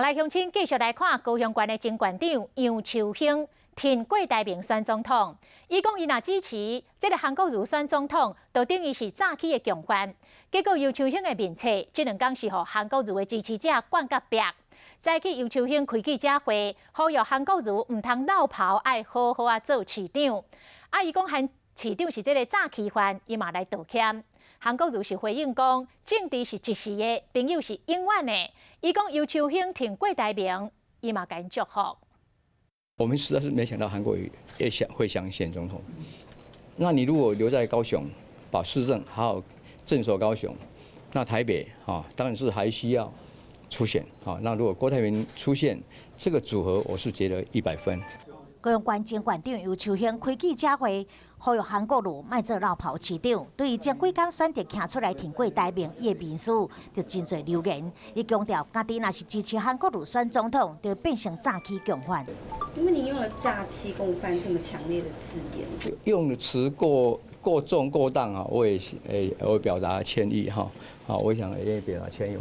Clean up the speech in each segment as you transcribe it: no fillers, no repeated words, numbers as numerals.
好來，鄉親繼續來看高雄縣的前縣長楊秋興挺郭台銘選總統。伊講伊若支持這个韓國瑜選總統，就等於是詐欺的共犯。結果楊秋興的面冊，這兩工是予韓國瑜的支持者灌甲壁。早起楊秋興開記者會，呼籲韓國瑜毋通落跑，愛好好仔做市長。啊，伊講韓市長是這个詐欺犯，伊嘛來道歉。韓國瑜是回應講，政治是一時的，朋友是永遠的。伊講游秋興挺郭台銘，伊嘛共祝福。我們實在是沒想到韓國瑜也想會想選總統。那你如果留在高雄，把市政好好鎮守高雄，那台北啊，當然是還需要出選啊。那如果郭台銘出現，這個組合，我是覺得100分。高雄縣前縣長游秋興開記者會，呼籲韓國瑜莫做落跑市長。對於前幾工選擇站出來挺郭台銘，伊的面書就真濟留言。伊強調，家己若是支持韓國瑜選總統，就變成詐欺共犯。因為您用了詐欺共犯這麼強烈的字眼，用的詞過重過當啊，我也我表達歉意哈。好，我想也表達歉意。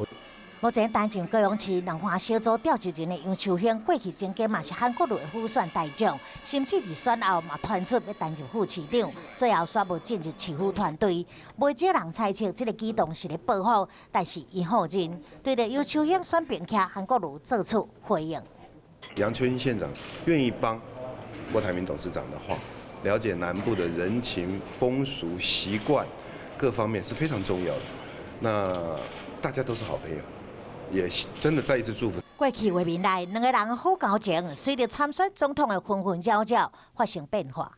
目前擔任高雄市兩岸小組召集人的楊秋興，過去曾經嘛是韓國瑜的輔選代長，甚至佇選後嘛傳出欲擔任副市長，最後煞無進入市府團隊。袂少人猜測這个舉動是咧報復，但是伊否認。對著楊秋興選邊徛韓國瑜做出回應。楊秋興縣長願意幫郭台銘董事長的話，了解南部的人情風俗習慣各方面是非常重要的。那大家都是好朋友。也真的再一次祝福。過去畫面內兩个人好交情，隨著參選總統的紛紛擾擾發生變化。